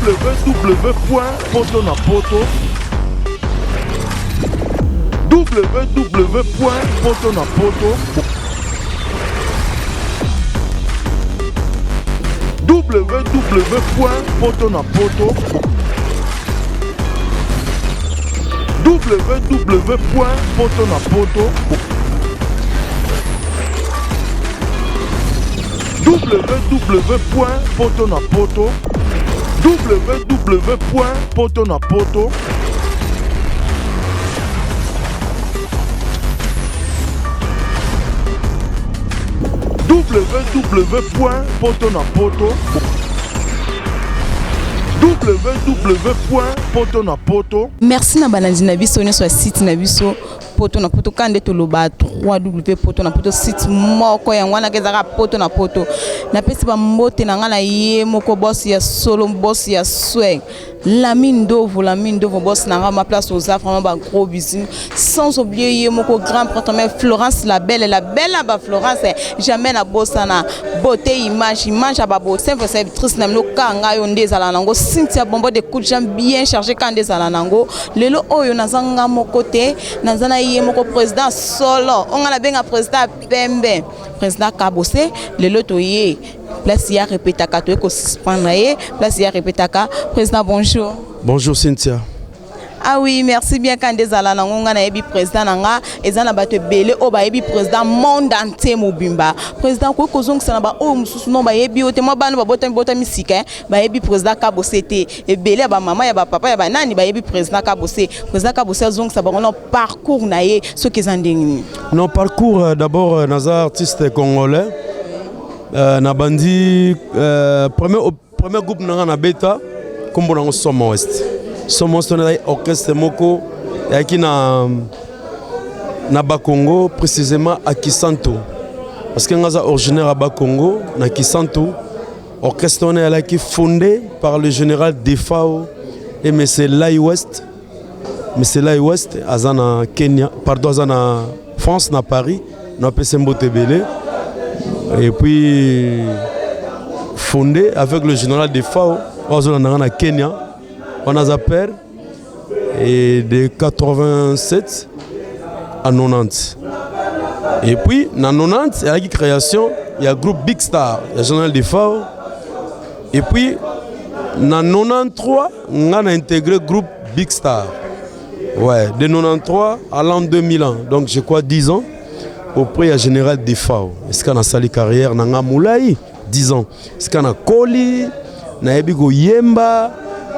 www poto na poto www poto na poto www poto na poto www poto na poto www poto na poto www poto na poto www poto na poto www poto na poto. Merci na balandi na biso nyonso ya site na biso Poto na Poto. Kaka nde toloba 3W Poto na Poto, site moko yango wana ezalaka Poto na Poto. Napesi bambote na ngai na ye moko, boss ya solo, boss ya swag, Lami Ndovo, Lami Ndovo, boss na ngai, ma place oza vraiment, ba gros bisous. Sans oublier ye moko grand prêtre, mais Florence la belle, la belle ba Florence, jamais na bosana beauté, image, image ya babo simple servitrice na bino. Kaka ngai oyo nde ezala nango Cynthia Bombo de coup de jambe bien chargé. Kaka nde ezala nango lelo oyo, naza nga moko te, naza na ye moko président solo oyo ngai nabenga président pembe, président Kabose. Lelo toye place ya répétaka, toye kosuspendre ye place ya répétaka. Président, bonjour. Bonjour Cynthia. Ah oui, merci bien. Quand ezala nango nga nayebi président na nga, eza na bato ebele oyo bayebi président, monde entier mobimba. Président, koki kozongisa na baoyo mosusu no bayebi yo te, mwa bana babotami botami sika, bayebi président Kabose te. Ebele ya bamama, ya bapapa, ya banani bayebi président Kabose. Président Kabose azongisa bango na parcours na ye soki eza ndenge nini. Non, parcours, d'abord, naza artiste congolais, nabandi premier groupe na nga na beta, nkombo nango Soma West. Soma West wana ezali orchestre moko eyaki na Bakongo, précisément à Kisantu, parce que nga aza originaire ya Bakongo na Kisantu. Orchestre wana ezalaki fondé par le général Defao et monsieur Lai West. Monsieur Lai West aza na Kenya, pardon, aza na France, na Paris, napesi mbote ebele. Et puis fondé avec le général Defao oyo azolanda nga na Kenya wana, aza père, et de 87 à 90. Et puis na 90 ezalaki création ya groupe Big Star ya général Defao. Et puis na 93 nga na intégré groupe Big Star, ouais, de 93 à l'an 2000 ans, donc je crois 10 ans auprès ya général Defao. Esika nasali carrière na nga molai, 10 ans, esika nakoli, nayebi koyemba,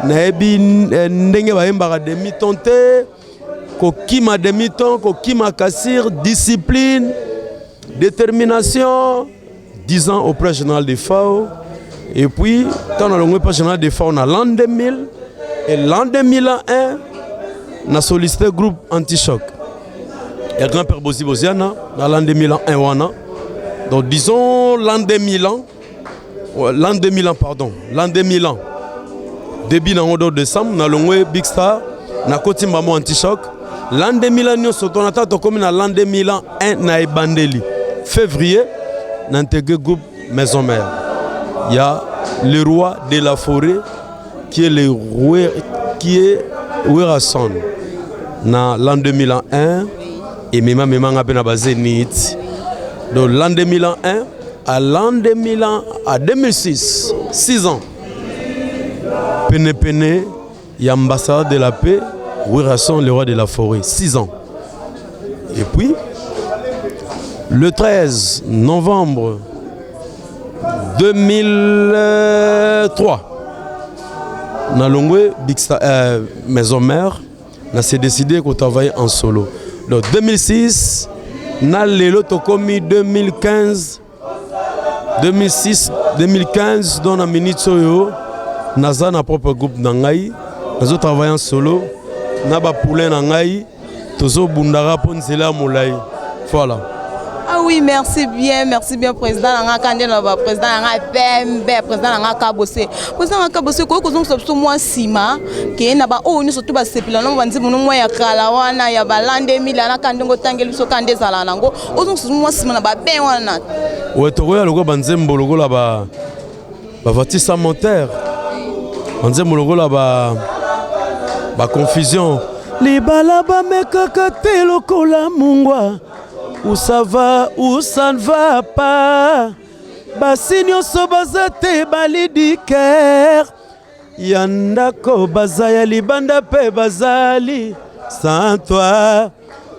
nayebi ndenge bayembaka demi ton te, kokima demi ton, kokima cassure, discipline, détermination. 10 ans auprès général Defao. Et puis ntango nalongwe pa général Defao na l'an 2000 et l'an 2001, na sollicité groupe Antichoc ya grand père Bozi Boziana na l'an 2001 wana. Donc disons l'an 2000 ans, ouais, l'an 2000 ans, pardon, l'an 2000 ans début nango do décembre, nalongwe Big Star, nakoti mbamo Antichoc. L'an 2000 ans nyonso tona ta, tokomi na l'an 2001 na ebandeli février, na intégré groupe Maison Mère. Il y a le roi de la forêt qui est le roi, qui est Werrason. Na l'an 2001 emema memanga mpe na bazénith. Donc l'an 2001 à l'an 2000 à 2006, 6 ans pene pene ya ambassadeur de la paix Werrason, le roi de la forêt, 6 ans. Et puis le 13 novembre 2003, nalongwe Big Star, Maison Mère, na s'est décidé kotravailler en solo. Donc 2006 na lelo tokomi 2015, 2006 2015, donc na minute oyo naza na propre groupe na ngai, nazotravaille en solo na bapoulain na ngai, tozobundaka mpo nzela ya molai, voilà. Ah oui, merci bien, merci bien, président na nga kande na ba président na nga pembe, président na nga Kabose. Président na nga Kabose, koki kozongisa biso mwa nsima ke na ba oyo nyonso to basepela na banzembo no mwa ya kala wana ya balande mila na kande ngo otangeli biso kande ezala nango, ozongisa mwa nsima na baben wana. We tokoya lokola banzembo lokola ba bavoiture sans moteur. Banzembo lokola ba ba confusion. Libala bamekaka te lokola mungwa. Où ça va, où ça ne va pas. Basi nyonso baza te balidiker. Ya ndako baza ya libanda mpe bazali. Sans toi,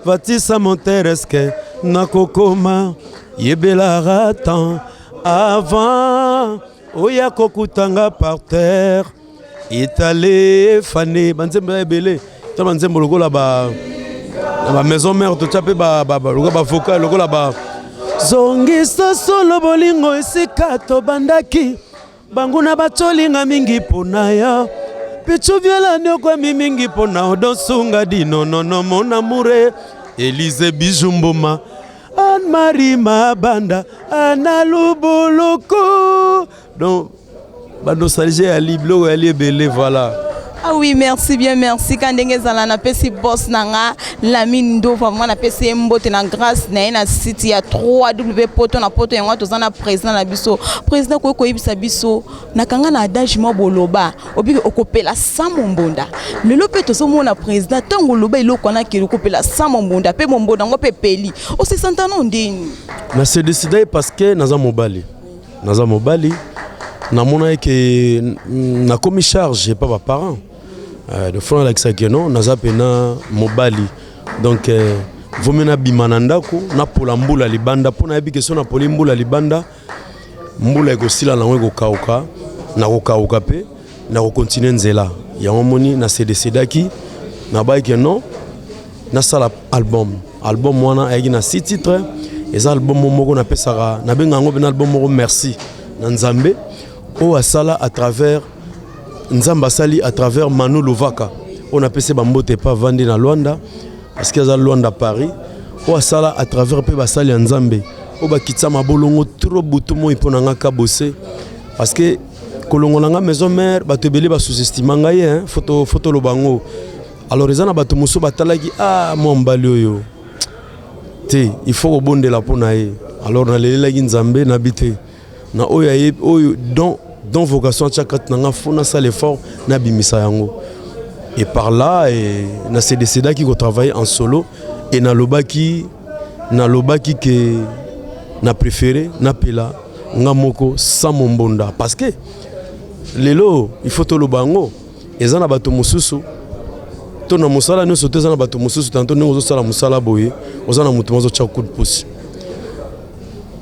Vatisa Montereske nakokoma yebelaka temps avant oya kokutanga par terre etale fane banzembo ya ebele to banzembo lokola ba na ba maison mère totya mpe lokola bavocal lokola ba zongisa solo bolingo esika tobandaki banguna batolinga mingi mpona yo pichu viela niokwami mingi mpona odosunga dinonono mon amoure Elise Bijumboma Anne-Marie Mabanda Ana Lubuluku donc banostalgie ya li biloko ya li ebele voilà. Ah oui, merci bien, merci. Ka ndenge ezala napesi boss na nga Lamine Ndova, vraiment napesi ye mbote na grâce na ye na site ya 3W Poto na Poto yango toza na président na biso. Président koyi koyebisa biso nakanga na adage mwa boloba obiki okopela sa mombonda. Lelo mpe tozomona président ntango oloba eloko wana kele okopela sa mombonda mpe mombonda yango mpe epeli. Osesanta no ndeni? Na se décider parce que naza mobali. Naza mobali namona ke nakomi charge epa baparent de fois nalakisaki non naza mpena mobali donc vomi nabima na ndako napola mbula libanda mpo nayebi ke so napoli mbula libanda mbula ekosila nango ekokauka nakokauka mpe nakokontinue nzela yango moni na se décidaki nabayaki ke non nasala album. Album wana ayaki na 6 titres eza album moko napesaka nabenga yango mpena album moko merci na Nzambe oyo asala à travers Nzambe asali à travers Manu Luvaka oyo napesi bambote epa avandi na Luanda parce que aza Luanda Paris oyo asala à travers mpe basali ya Nzambe oyo bakitisa mabolongo trop butu moi mpo na nga Kabose parce que kolongola nga maison mère bato ebele basous-estima ngai hein, faut toloba yango. Alors eza na bato mosusu batalaki ah mwa mobali oyo te il faut kobondela mpo na ye. Alors nalelelaki Nzambe nabi te na oyo aye oyo don vocation atia kati na nga faut nasala effort nabimisa yango. Et par là et na se décidaki kotravailler en solo et nalobaki ke na préféré napela nga moko sans mombonda parce que lelo il faut toloba yango eza na bato mosusu to na mosala nyonso to eza na bato mosusu tanto ndenge ozosala mosala boye oza na moto moko azotya coup de pouce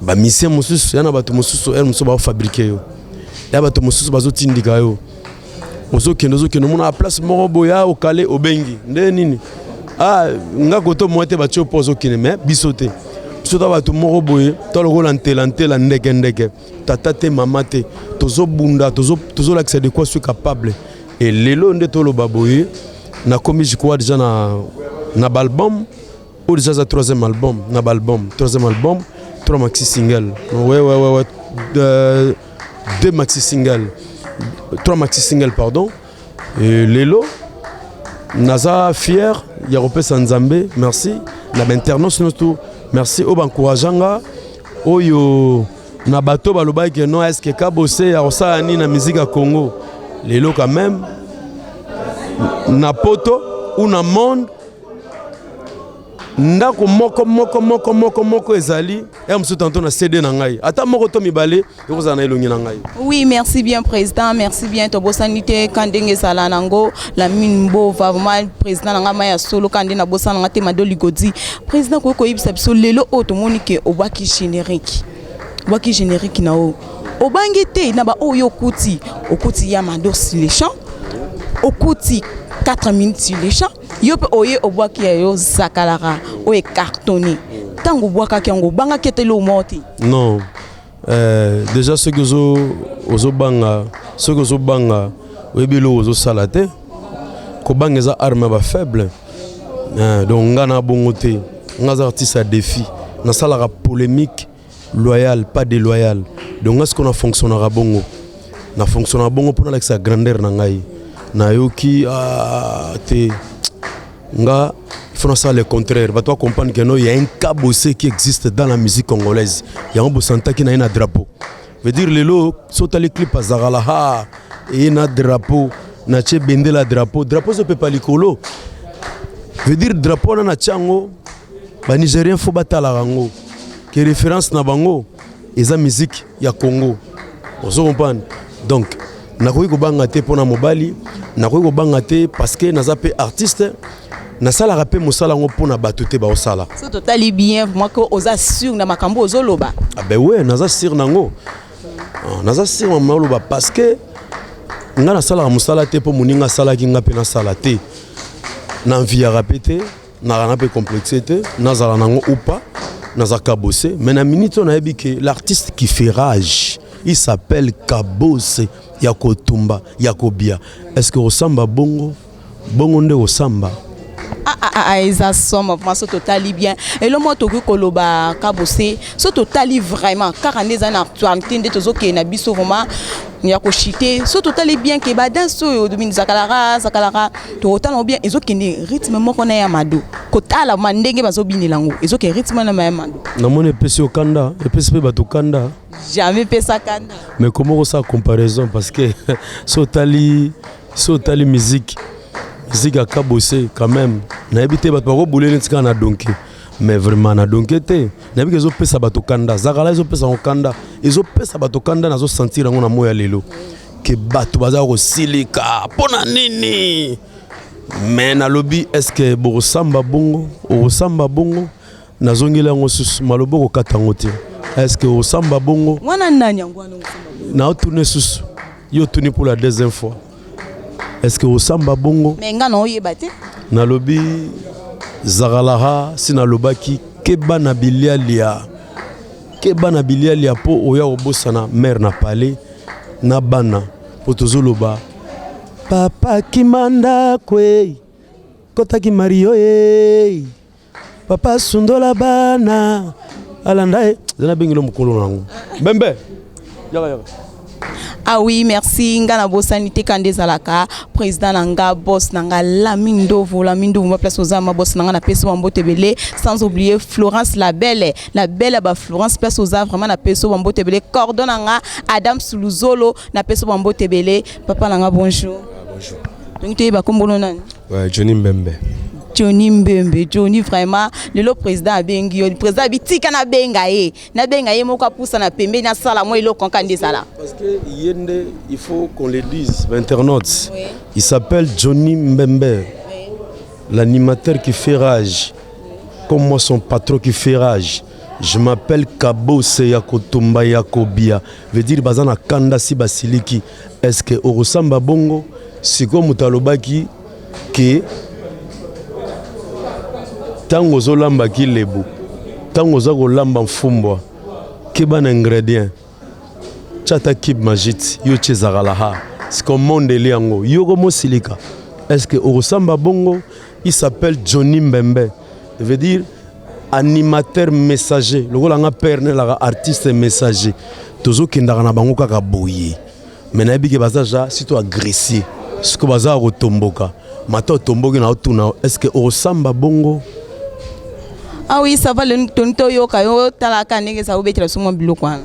bamisien mosusu ya na bato mosusu ere mosusu baofabrike yo ya bato mosusu bazotindika yo ozokende ozokende omona place moko boye a okale obengi nde nini ah nga koto mwa te batie mpo ozokende mais biso te biso ta bato moko boye to lokola ntela ntela ndeke ndeke tata te mama te tozobunda tozolakisa de quoi suis capable. Et lelo nde toloba boye nakomi je crois déjà na baalbum oyo déjà eza troisième album na baalbum troisième album trois maxi single ouais, deux maxi single trois maxi single pardon. Et lelo naza fier ya kopesa Nzambe merci na bainternaute nyonso merci oyo baencourage nga oyo na bato balobaki ke non est-ce que Kabose ya kosala nini na musique ya Congo lelo quand même na poto ou na monde ndako moko moko moko moko moko ezali ya mosusu tanto na CD na ngai ata moko to mibale ekozala na elongi na ngai. Oui, merci bien président, merci bien tobosani te ka ndenge ezala nango Lamine Mbova vraiment président na ngai mai ya solo ka nde nabosana nga te Mado Ligodi. Président koyi koyebisa biso lelo oyo tomoni ke obwaki générique obwaki générique na oyo obangi te na baoyo okuti okuti ya Mado sur le champ okuti 4 minutes sur le champ yo mpe oye obwaki ya yo zakalaka oyo ecartonné ntango obwakaki yango obangaki ete eloko moko te? Non, déjà soki ozobanga soki ozobanga oyebi eloko ozosala te kobanga eza arme ya bafaible. Donc nga na bongo te nga aza artiste ya défi nasalaka polémique loyal pas déloyal donc nga sikoyo na fonctionnaka bongo na fonctionnaka bongo mpona alakisa grandeur na ngai nayoki ah, te nga il faut nasala le contraire bato bacomprendre que non, il y a un Kabose qui existe dans la musique congolaise yango bosantaki na ye na drapeau. Veut dire lelo so otali clip azakala ha eye na drapeau, natie bendela drapeau, drapeau ezopepa likolo. Veut dire drapeau wana natie yango, banigérien fo batalaka yango ke référence na bango eza musique ya Congo. Ozo comprendre? Donc nakoki kobanga te mpona mobali, nakoki kobanga te parce que naza mpe artiste, nasalaka mpe mosala yango mpona bato te baosala. So totali bien vraiment ke oza sûr na makambo ozoloba. Ah ben ouais, naza sûr nango. Ah, naza sûr mama oloba parce que nga nasalaka mosala te mpo moninga asalaki, nga mpe nasala te. Naenviaka mpe te, nazala mpe complexe te, nazala nango ou pas, naza Kabose. Mais na minute oyo nayebi ke l'artiste qui fait rage, il s'appelle Kabose ya kotumba ya kobia. Est ce que osamba bongo bongo nde osamba? Ah, ah, ah, eza somme vraiment. So totali bien, elo moko tokoki koloba, Kabose, so totali vraiment kaka nde eza na actualité, nde tozokende na biso vraiment ya koshite. So totali bien ke badanse oyo zakalaka zakalaka, tokotala bien, ezokende rythme moko na ya Mado. Kotala ma ndenge bazobinela yango, ezokende rythme na ya Mado. Namoni epesi yo kanda, epesi mpe bato kanda. Jamais epesa kanda. Mais comment kosala comparaison? Parce que so otali musique ya Kabose quand même, nayebi te, bato bakobule neti kaka na donke, mais vraiment na donke te. Nayebi ke ezopesa bato kanda, zakala ezopesa yango kanda, ezopesa bato kanda. Nazosentir yango na moya lelo ke bato baza kosilika mpo na nini. Mais nalobi, est ce que bokosamba bongo? Okosamba bongo? Nazongeli yango susu, maloba okokata yango te. Est ce que osamba bongo? Wana nani yango wana osamba bongo? Naotuna susu, yo otuni pour la deuxième fois, est ce que osamba bongo? Mais nga na oyeba te. Nalobi zakalaka, si nalobaki keba na bilialia, keba na bilialia mpo oya kobosana mare na palais na bana, mpo tozoloba papa kimanda kwe kotaki Mario e papa sundola bana alanda ye eza nabengeli mokolo nango mbembe yaka yaka. Ah oui, merci. Nga nabosani te kanda ezalaka président na nga, boss na nga, Lami Ndovo, Lami Ndovo, ma place oza, ma boss na nga, napesi bambote ebele. Sans oublier Florence la belle, la belle ba Florence, place oza vraiment, napesi bambote ebele. Cordon na nga Adam Suluzolo, napesi bambote ebele. Papa na nga, bonjour. Bonjour. Donc toyeba kombono nani? Ouais, Johnny Mbembe. Johnny Mbembe, Johnny, vraiment lelo président abengi yo, président abi tika nabenga ye, nabenga ye moko apusa na pembeni, asala mwa eloko nka nde ezala. Parce que Yende, il faut qu'on le dise, internautes. Oui. Il s'appelle Johnny Mbembe, l'animateur qui fait rage. Comme moi, son patron qui fait rage. Je m'appelle Kabose Yakotumba Yakobia. Veut dire bazana kanda si basiliki. Est-ce que orosamba bongo siko mutalobaki ke ntango ozolambaki lebu, ntango oza kolamba mfumbwa, keba na ingrédient, tia ata cube Maggi, yo tie ezakala ha siko mondeli yango yoko mosilika. Est ce que okosamba bongo? Il s'appelle Johnny Mbembe, veut dire animateur messager lokola nga père nelaka artiste messager. Tozokendaka na bango kaka boye, mais nayebi ke baza ja surtout agressé, siko baza ya kotomboka. Mata otomboki na otuna, est ce que okosamba bongo? Ah oui, ça va. Le toni toyoka yo, talaka ndenge eza, obetela biso mwa biloko wana.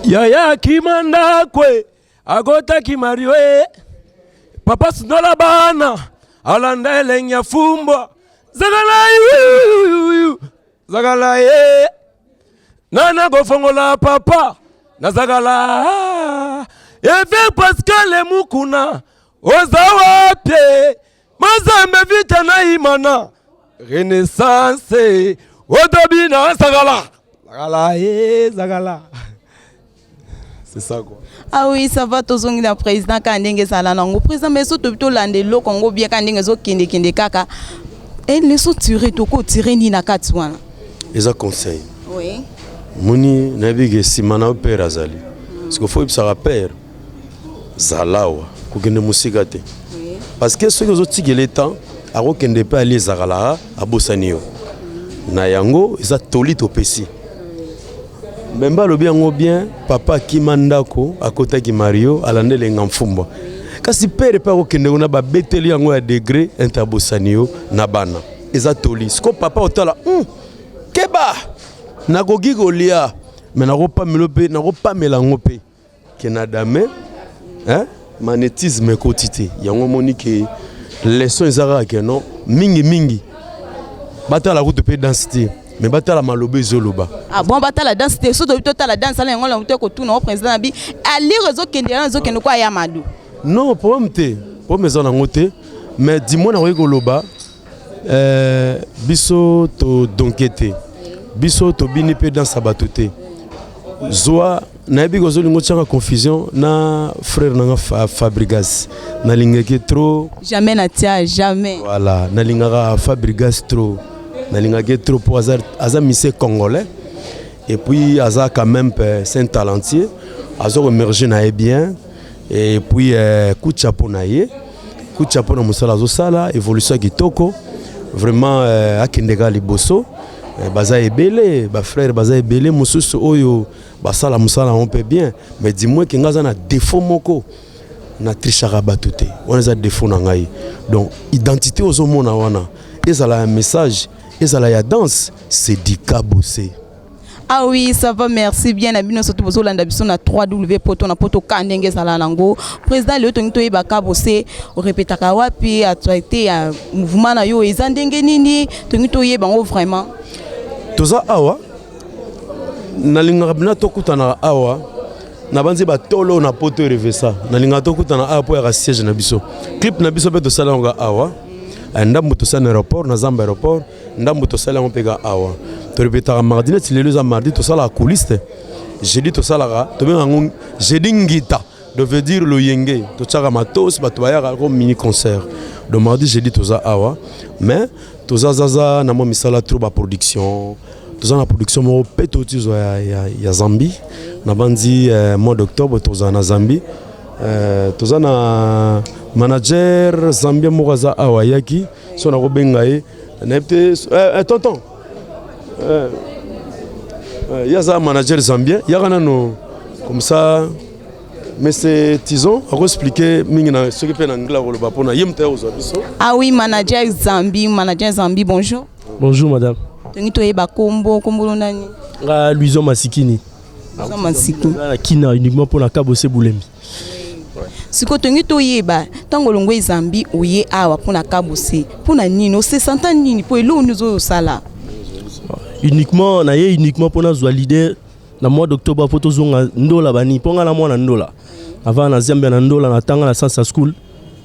Yaya kimanda kwe akotaki Mario e papa sundola bana alanda elengi ya fumbwa zakala yuyu zakala ye nana kofongola papa nazakala eve Pascal Mukuna oza wapye Mazambe vita na imana renaissance otobina zakala zakala ye zakala, c'est ça quoi. Ah oui, ça va. Tozongi na président kaka ndenge ezala nango. Président, mais so tobi tolanda eloko yango bien kaka ndenge ezokendekende kaka e leso tire, tokotire nini na kati wana? Eza conseil. Oui. Moni nayebi ke nsima na yo père azali, parce fo oyebisaka père zala awa, kokende mosika te, parce que soki ozotikela temps, akokende mpe ali ezakalaka abosani yo na yango. Eza toli topesi. Mbembe alobi yango bien, papa akima ndako, akotaki Mario, alanda elenga mfumbwa, kasi père mpe akokende kuna, babeteli yango ya degré inte, abosani yo na bana. Eza toli. Siko papa otala, keba nakoki kolia. Mais nakopamela mpe, nakopamela yango mpe ke na dame, hein? Magnétisme ekoti te. Yango omoni ke leçon eza kaka ke non, mingimingi batala kutu mpe danse te, mais batala maloba ezoloba. Ah bon, batala danse te. So toyebi, totala danse ala yango lango te. Kotuna o président na bi alire ezokende yana, ezokende kwa ya Mado. Non, problème te, problème eza nango te. Mais du moins nakoki koloba biso todonke te, biso tobini mpe danse ya bato te. Zwa, nayebi kozolinga otiaka confusion na frère nanga Fabrigas, nalingaki trop. Jamais natia, jamais. Voilà, nalingaka Fabrigas trop, nalingaki trop mpo aza musicien congolais et puis aza quand même, c'est un talentier, aza koémerger na ye bien. Et puis coup de chapeau na ye, coup de chapeau na mosala azosala, évolution ya kitoko vraiment. Akende kaka liboso. Baza ebele, bafrère baza ebele mosusu oyo basala mosala yango mpe bien. Mais du moins ke nga aza na défaut moko, natrichaka bato te. Wana eza défaut na ngai. Donc identité ozomona wana, ezala ya message, ezala ya danse, c'est Dikabose. Ah oui, ça va, merci bien. Na bino surtout bozolanda biso na 3W Poto na Poto, ka ndenge ezala nango. Président, lelo tongi toyeba Kabose orepetaka wapi, actualité ya mouvement na yo eza ndenge nini? Tongi toyeba yango vraiment. Toza awa, nalingaka bina tokutanaka awa na banzi batolo na Poto erevesa. Nalingaka tokutana awa mpo yaka siège na biso. Clip na biso mpe tosala yango awa. Ndambo tosala na aéroport, na Zamba aéroport, ndambo tosala yango mpe ka awa. Torepetaka mardi, neti lelo eza mardi, tosalaka coulisse te. Jeudi tosalaka, tobengaka yango jeudi ngita, donc veut dire loyenge, totiaka matos, bato bayaka ko mini concert. Donc mardi, jeudi toza awa. Mais toza zaza na mwa misala trop, baproduction. Toza na production moko mpe totizwa ya Zambie. Na bandi mois d'octobre tozala na Zambie. Toza na manager zambien moko aza awa, ayaki so nakobenga ye, nayebi te. Tonton, ye aza manager zambien, yaka nano comme ça. Monsieur Tison akoexpliquer mingi na soki mpe na anglais akoloba mpona ye moto aye kozwa biso. Ah oui, manager Zambie, manager Zambie, bonjour. Bonjour madame. Tongi toyeba kombo, kombo nani? Nga Luison Masikini. Luison Masikini. Na kina uniquement pour la Kabose Boulembi. Sikoyo tongi toyeba, ntango olongo Zambie, oye awa mpona Kabose mpona nini? Osesanta nini mpo eloko nini ozoyosala? Uniquement na ye, uniquement mpona zwa leader na mois d'octobre mpo tozonga Ndola bani, mpo nga na mwana Ndola. Avant na Zambia na Ndola natanga na Sansa School,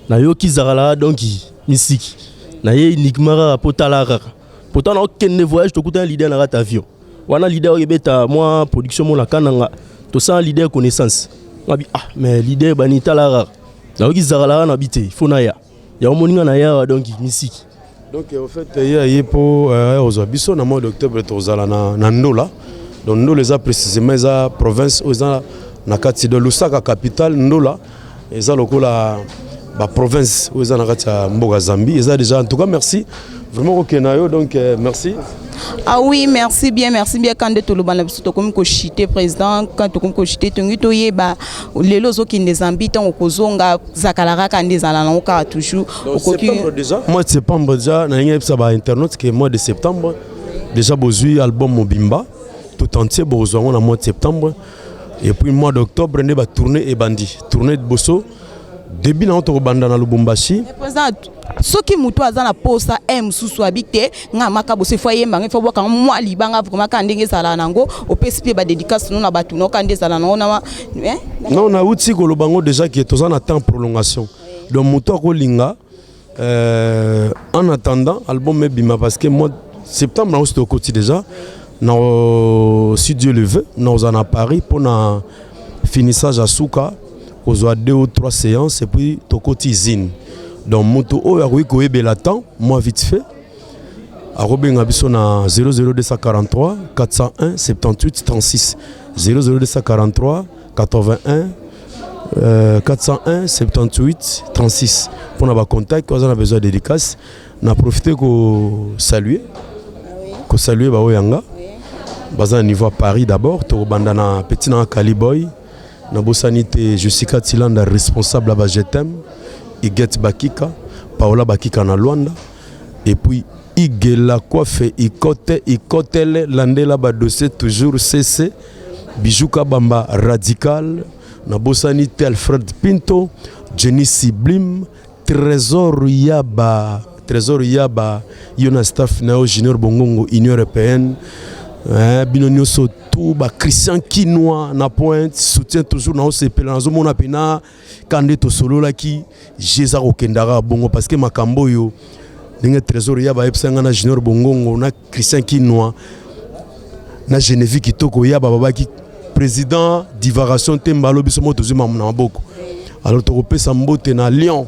nayoki Zakalaka, donc misiki na ye uniquement kaka mpo tala kaka. Pourtant naokende voyage, tokutana leader na kati avion wana. Leader oyo ebeta mwa production mo na Kananga, tosala leader connaissance. Ngabi ah, mais leader bani, tala kaka, nayoki Zakalaka na bi te, il faut naya. Yango moninga na yawa, donc misiki. Donc au fait ye aye mpo kozwa biso na mois d'octobre. Tozala na Ndola. Donc Ndola eza précisément, eza province oyo eza na kati de Lusaka capitale. Ndola eza lokola baprovince oyo eza na kati ya mboka Zambie. Eza déjà, en tout cas merci vraiment kokende na yo. Donc merci. Ah oui, merci bien, merci bien. Quand toloba na biso, tokomi koshite président. Quand tokomi koshite, tongi toyeba, lelo ozokende Zambie, ntango kozonga, Zakala kaka nde ezala nango kaka toujours? Okoki déjà mois de septembre déjà, nalingi yebisa bainternaute ke mois de septembre déjà bozwi album mobimba tout entier, bozwa yango na mois de septembre. Et puis mois d'octobre nde batournée ebandi, tournée liboso, début nango tokobanda na Lubumbashi. Président, soki moto aza na posa e mosusu abi te, nga Makabose fo ayembanga, ifo bwakanga mwa libanga vraiment kaka ndenge ezalaka nango, opesi mpe badédicace no na bato no kaka nde ezala nango na Non, nauti koloba yango déjà ke toza na temps prolongation. Donc moto akolinga, en attendant album ebima, parce que mois septembre nango si tokoti déjà na, si Dieu le veut, nakozala na Paris mpona finissage ya suka, kozwa deux ou trois séances et puis tokoti usine. Donc moto oyo akoki koyebela temps moi vite fait, akobenga biso na 00243 401 78 36, 00243 81 401 78 36 mpona bacontact. Oyo aza na besoin ya dédicace, na profite kosaluer baoyo yanga baza na niveau ya Paris. D'abord tokobanda na petit nanga Caliboy, nabosani te Jessica Tilanda, responsable ya bajetem, Iget Bakika, Paola Bakika na Lwanda, et puis Igela Kwafe Ikote Ikotele, landela badossier toujours cc. Bijou Kabamba Radical, nabosani te Alfred Pinto, Jenny Sublime, Trésor Yaba, Trésor Yaba, yo na staff na yo Junior Bongongo Union Européenne, eh, bino nyonso tout ba Christian Kinois na pointe, soutien toujours na osepela nazomona pena kande tosololaki jeza kokendaka bongo parce que makambo oyo ndenge Trésor Yaba ayebisa nga na Junior Bongongo na Christian Kinois na Genevieve Kitoko Yaba babaki président divagation te mbalo biso mo tozwi mamu na maboko. Alors tokopesa mbote na Lyon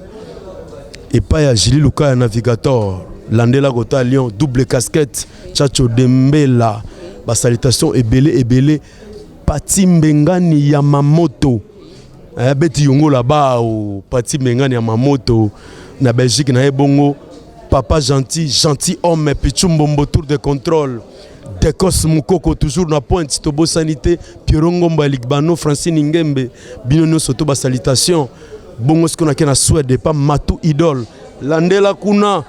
epai ya Julie Lukaya navigateur landela kota Lyon double casquette Chacho Dembela ba salutation ebele ebele Pati Mbengani ya Mamoto eh, beti yongola bao Pati Mbengani ya Mamoto na Belgique na ye bongo Papa gentil gentil homme Pichu Mbombo tour de contrôle Dekos Mukoko toujours na pointe tobosani te Pierrot Ngomba ya Ligbano Francine Ngembe bino nyonso to ba salutation bongo sikoyo nake na Suède pa Matou Idole landela kuna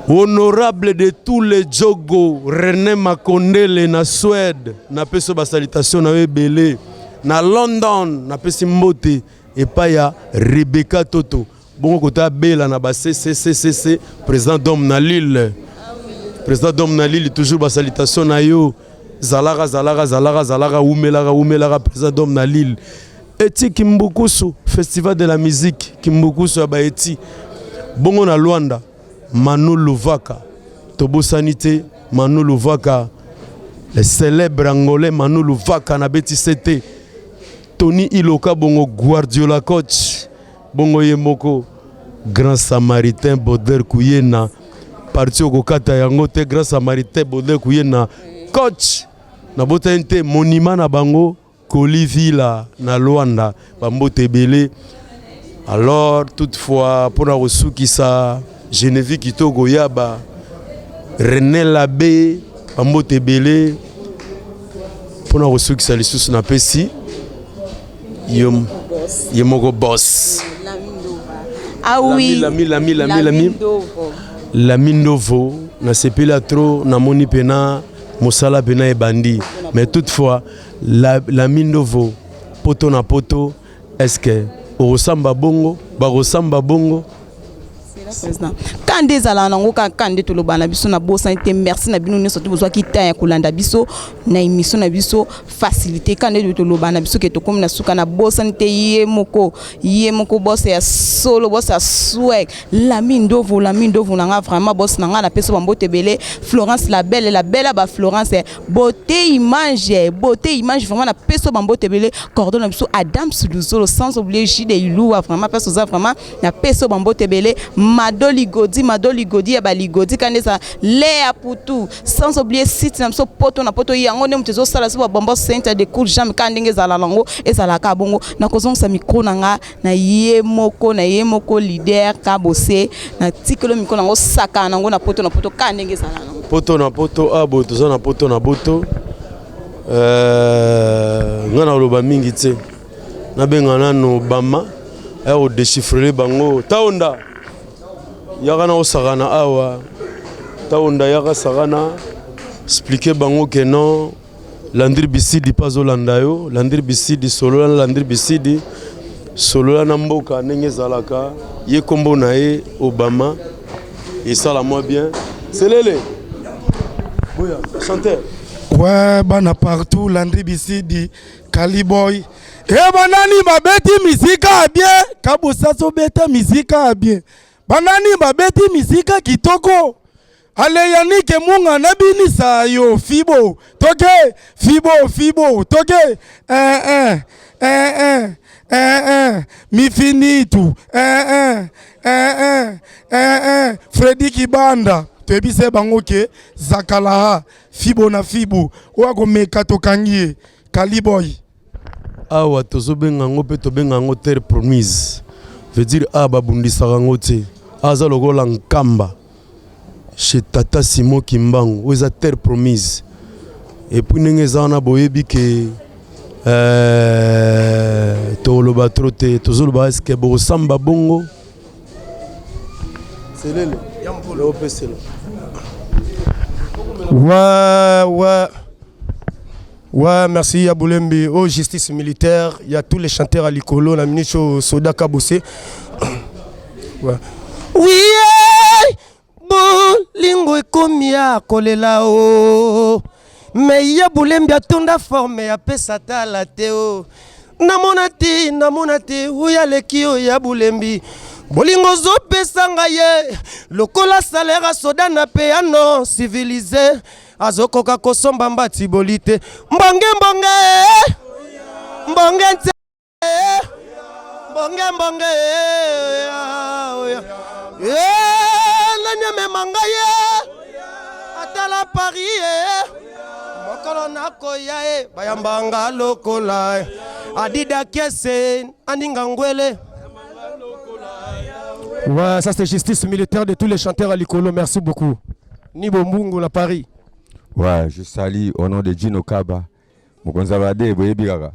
honorable de tous les jogo René Makondele na Suède napesi ba salutation na yo ebele na London napesi mbote epai ya Rebecca Toto bongo kota bela na ba CCCCC président d'homme na Lille président d'homme na Lille toujours ba salutation na yo zalaka zalaka zalaka zalaka wumelaka wumelaka président d'homme na Lille eti Kimbukusu festival de la musique Kimbukusu ya ba eti bongo na Luanda Manu Luvaka tobosani te Manu Luvaka le célèbre angolais Manu Luvaka na beti CT Tony Iloka bongo Guardiola coach bongo ye moko grand samaritain Baudelaire Kuyena parti okokata yango te grand samaritain Baudelaire Kuyena coach nabotani te monument na bango Kolivila na Luanda bambote ebele alors toutefois mpona kosukisa Genevieve Kitoko Yaba René Labe bambote ebele mpona kosukisa lisusu napesi ye moko boss. Ah oui. Lami, lami, lami, lami, lami Ndovo nasepeli trop namoni pena mosala pena ebandi mais toutefois la, Lami Ndovo poto na poto est-ce que okosamba bongo bakosamba bongo président ka nde ezalaka nango kaka nde toloba na biso na bosani te. Merci na bino nyonso te bozwaki temps ya kolanda biso na émission na biso facilité. Ka nde toloba na biso ke tokomi na suka na bosani te ye moko boss ya solo, boss ya swag, Lami Ndovo, Lami Ndovo na nga vraiment boss na nga napesi bambote ebele. Florence la belle, la belle ba Florence, beauté image, beauté image, vraiment napesi bambote ebele. Cordon na biso Adams Luzolo, sans oublier Jide Iluwa, vraiment mpasi oza vraiment napesi bambote ebele. Mado Ligodi, Mado Ligodi ya baligodi kanda eza Lea Putu, sans oublier site na biso Poto na Poto. Yango nde moto ezosala so babombo center de cour jambe kaka ndenge ezala nango ezalaka bongo. Nakozongisa micro na nga na ye moko leader Kabose. Natikelo micro nango saka nango na Poto na Poto kaka ndenge ezala nango. Poto na poto a boye toza na poto na poto. Nga na koloba mingi te, nabenga nano Obama aya kodéchiffrer bango. Taonda yaka na osakana awa, taonda yaka sakana, explique bango ke non, Landry Bisidi mpe azolanda yo. Landry Bisidi, solola na Landry Bisidi, solola na mboka ndenge ezalaka. Ye nkombo na ye Obama esala mwa bien. Selele boya chanteur. Ouais, bana partout, Landry Bisidi, Kaliboy. E banani babeti misika ya bien, Kabusa sobeta misika ya bien. Banani babeti misika kitoko. Ale Yanike Munga nabinisa yo fibo. Toke fibo fibo toke. Eh eh eh eh eh eh mifinitu eh eh eh eh eh eh Freddy Kibanda toyebisa bango ke zakalaha fibo na fibo oyo akomeka tokangi ye. Kaliboy. Awa tozobenga yango mpe tobenga yango terre promise, veut dire awa babundisaka yango te. Aza lokola Nkamba chez tata Simon Kimbangu, oyo eza terre promise. Et puis ndenge eza wana boyebi ke toloba trop te, tozoloba eske bokosamba bongo selele opesela. Ouais. Ouais, merci Yaboulembi. Oh, justice militaire, il y a tous les chanteurs à l'icolo, la ministre Soda Kabossé. Ouais. Oui, eh, bolingo ekomi ya kolela o. Mais Yaboulembi atonda forme apesa tala te o. Namona te, namona te, oyo aleki oyo Yaboulembi. Bolingo ozopesa ngai ye lokola salaire asoda na pe ya non civilisé azokoka kosomba mbati boli te mbonge mbonge mbonge nte mbonge mbonge nani amema ngai ye atala Paris ye mokolo nakoya ye bayambanga lokola adida kese aninga ngwele. Ouais, ça c'est justice militaire de tous les chanteurs à l'Icolo. Merci beaucoup. Nibo Mbungu, la Paris. Ouais, je salue au nom de Gino Kaba. Mokonzi abade boyebi kaka.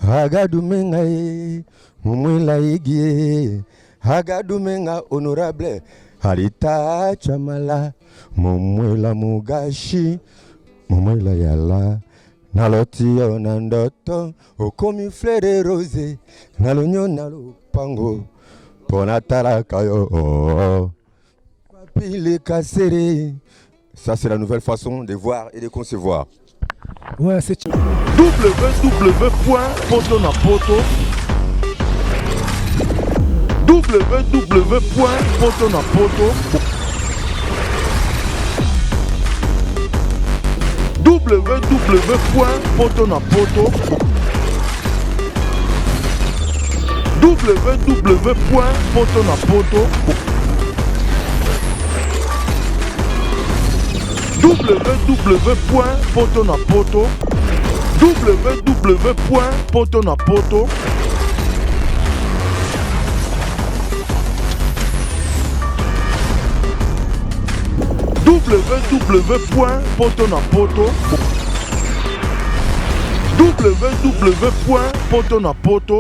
Agadumenga ye mumwela igie agadumenga honorable Harita Chamala mumwela mugashi mumwela yala naloti yo na ndoto okomi fleur rose nalonyo na lopango mpo natalaka yo Papi Kasere. Ça, c'est la nouvelle façon de voir et de concevoir. Ouais, c'est www.potonapoto www.potonapoto www.potonapoto www.potonapoto www.potonapoto www.potonapoto www.potonapoto www.potonapoto.